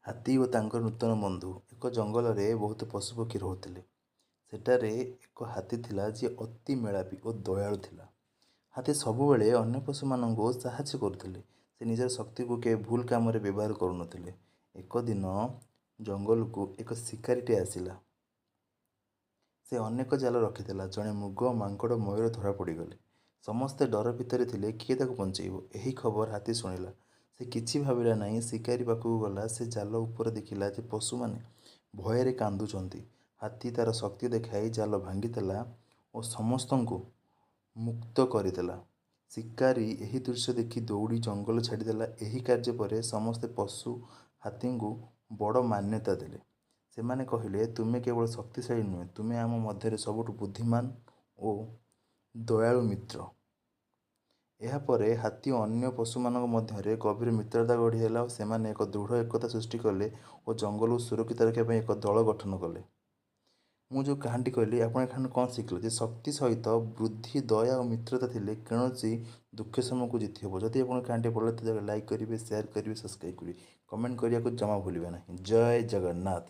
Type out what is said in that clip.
ହାତୀ ଓ ତାଙ୍କର ନୂତନ ବନ୍ଧୁ। ଏକ ଜଙ୍ଗଲରେ ବହୁତ ପଶୁପକ୍ଷୀ ରହୁଥିଲେ। ସେଠାରେ ଏକ ହାତୀ ଥିଲା, ଯିଏ ଅତି ମେଳାପୀ ଓ ଦୟାଳୁ ଥିଲା। ହାତୀ ସବୁବେଳେ ଅନ୍ୟ ପଶୁମାନଙ୍କୁ ସାହାଯ୍ୟ କରୁଥିଲେ। ସେ ନିଜର ଶକ୍ତିକୁ କେବେ ଭୁଲ କାମରେ ବ୍ୟବହାର କରୁନଥିଲେ। ଏକ ଦିନ ଜଙ୍ଗଲକୁ ଏକ ଶିକାରୀଟିଏ ଆସିଲା। ସେ ଅନେକ ଜାଲ ରଖିଥିଲା। ଜଣେ ମୃଗ, ମାଙ୍କଡ଼, ମୟୂର ଧରା ପଡ଼ିଗଲେ। ସମସ୍ତେ ଡର ଭିତରେ ଥିଲେ, କିଏ ତାକୁ ବଞ୍ଚେଇବ? ଏହି ଖବର ହାତୀ ଶୁଣିଲା। ସେ କିଛି ଭାବିଲା ନାହିଁ, ଶିକାରୀ ପାଖକୁ ଗଲା। ସେ ଜାଲ ଉପରେ ଦେଖିଲା ଯେ ପଶୁମାନେ ଭୟରେ କାନ୍ଦୁଛନ୍ତି। ହାତୀ ତା'ର ଶକ୍ତି ଦେଖାଇ ଜାଲ ଭାଙ୍ଗିଦେଲା ଓ ସମସ୍ତଙ୍କୁ ମୁକ୍ତ କରିଦେଲା। ଶିକାରୀ ଏହି ଦୃଶ୍ୟ ଦେଖି ଦୌଡ଼ି ଜଙ୍ଗଲ ଛାଡ଼ିଦେଲା। ଏହି କାର୍ଯ୍ୟ ପରେ ସମସ୍ତ ପଶୁ ହାତୀଙ୍କୁ ବଡ଼ ମାନ୍ୟତା ଦେଲେ। ସେମାନେ କହିଲେ, ତୁମେ କେବଳ ଶକ୍ତିଶାଳୀ ନୁହେଁ, ତୁମେ ଆମ ମଧ୍ୟରେ ସବୁଠୁ ବୁଦ୍ଧିମାନ ଓ ଦୟାଳୁ ମିତ୍ର। ଏହାପରେ ହାତୀ ଓ ଅନ୍ୟ ପଶୁମାନଙ୍କ ମଧ୍ୟରେ ଗଭୀର ମିତ୍ରତା ଗଢ଼ିହେଲା ଓ ସେମାନେ ଏକ ଦୃଢ଼ ଏକତା ସୃଷ୍ଟି କଲେ ଓ ଜଙ୍ଗଲକୁ ସୁରକ୍ଷିତ ରଖିବା ପାଇଁ ଏକ ଦଳ ଗଠନ କଲେ। ମୁଁ ଯେଉଁ କାହାଣୀଟି କହିଲି, ଆପଣ ଏ କାହାଣୀରୁ କ'ଣ ଶିଖିଲେ? ଯେ ଶକ୍ତି ସହିତ ବୁଦ୍ଧି, ଦୟା ଓ ମିତ୍ରତା ଥିଲେ କୌଣସି ଦୁଃଖ ସମୟକୁ ଜିତି ହେବ। ଯଦି ଆପଣଙ୍କ କାହାଣୀଟି ଭଲ ଲାଗିଥାଏ, ଲାଇକ୍ କରିବେ, ସେୟାର କରିବେ, ସବସ୍କ୍ରାଇବ୍ କରିବେ, କମେଣ୍ଟ କରିବାକୁ ଜମା ଭୁଲିବେ ନାହିଁ। ଜୟ ଜଗନ୍ନାଥ।